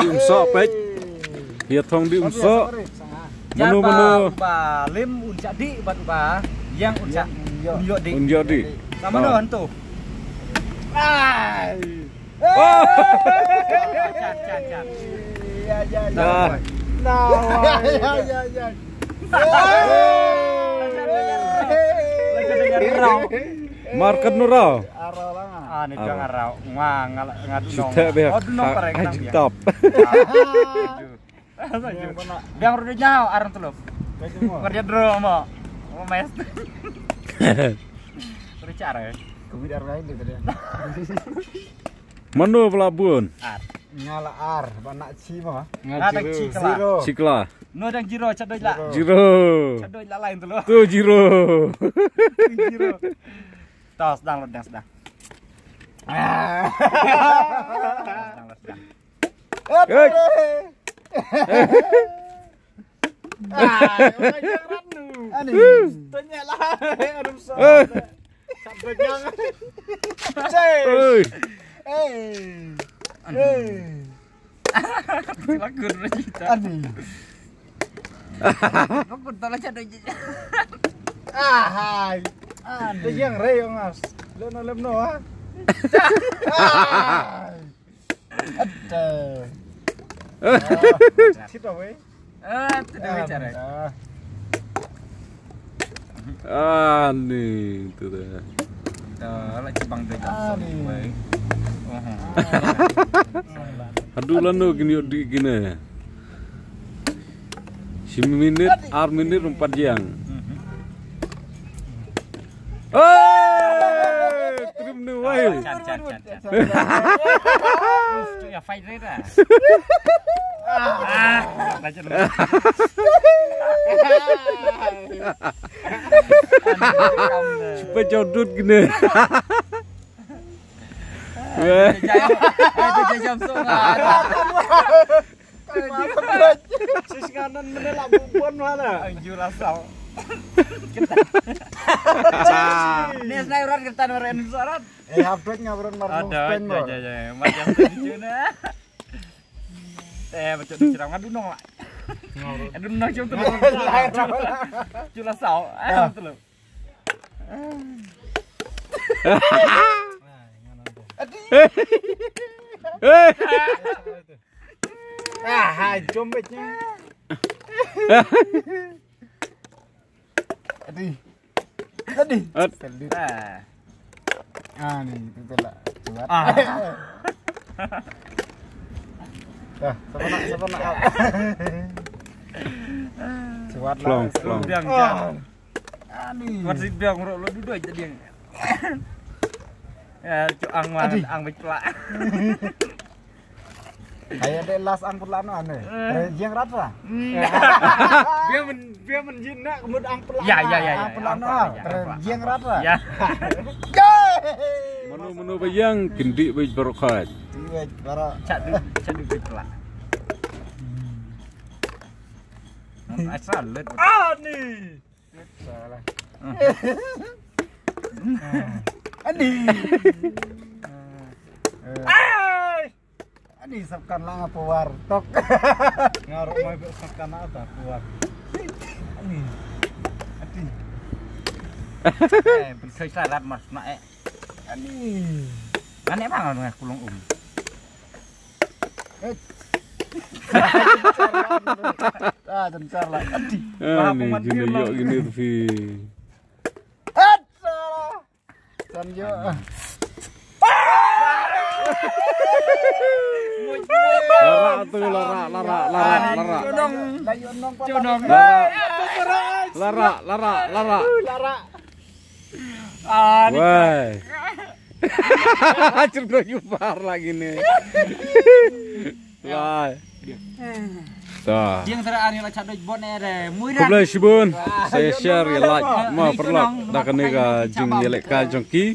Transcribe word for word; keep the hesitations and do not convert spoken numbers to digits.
Dih um soh peit. Ïa thong dih um soh. Mano mano. Ba lim un shah dih bad ba ïeng un shah. Un ïoh dih. Un ïoh dih. Sa mano hantu. Ai. Oh. Chan chan chan. Ya ya ya. Nah. Nah. Ya ya ya. Market nurau. Ah, ni dang arau. Nga nga nga dunong. Sita be. Oh, dunong pareng nang dia. Tap. Biang rudu nyau arang telup. Kerja dro mo. Mo mes. Kerja are. Kami dar lain dia tadi. Mano pelabun? Ar. Nga la ar, ba na chi mo. Nga dang chi kla. Chi kla. No dang zero, chadoi la. Zero. Chadoi la lain tu lo. Tu zero. Zero. Tos dang lo dang sedang. Dang lo sedang. Hei. Ani. Tanya lah. Aduh, salah. Sat bajang. Cei. Oi. Hei. Hei. Lagu dulu cerita. Ani. Lagu tolong cerita. Ah, hai. Ani. Tejang rei, Mas. Lo no lem no, ha. Ah. Aduh. Sit away. Ah, tu dah bicara. Ah, ni tu dah. Dah lah cebang tu. Ah, ni. Aduh, lano kini dik kini. Shi minit, ar minit, empat jam. Hei, trim ni wai. Chan chan chan chan. Uf, tu ya fight rate ah. Ah, baca dulu. Supaya jauh dut gini. Weh. Jajam, jajam so. Sis nganan mene la bubon wala. Anju rasau. Ni snai urat kita noren sorat. Eh, hap dot ngabron mar. Ada aja aja. Macam tu juna. Eh, macam tu cerang ngadu nong lah. Ngadu nong cium tu. Jula sau. Eh, tu lo. Ah, hai jombetnya. Adi. Adi. Ah, ni itu telah. Kuat. Ah. Dah, siapa nak, siapa nak? Kuat lah. Plong, plong. Biang, biang. Ani. Kuat si biang, ro lo duduk aja dia. Ya, cu ang mah, ang bek pula. Kayak dek las ang pula no ane. Jeng rata. Dia men, dia men jin nak kemud ang pula. Ya, ya, ya, ya. Ang pula no. Jeng rata. Ya. Manu manu bayang kendi bej barokat. Bej barok. Cak du, cak du bej pula. Asal let. Ani. Salah. Ani. Ai. Ani sapkan lang apa war tok. Ngarok mai be sapkan apa war. Ani. Ani. Eh, ben kai sarat mas nak eh. Ani. Ani bang ngah kulung um. Ah, dan cara. Ani gini yok gini tu fi. San jo. Lara tu, lara, lara, lara, lara. Cunong. Cunong. Lara, lara, lara, lara. Wah. Cerita yupar lagi nih. Lai. Ta. Jing sera ani la chadoj bon ere. Muiran. Khublei shibun. Sa share, ïa like, ma paralok. Da kane ka jingïalehkai jong ki.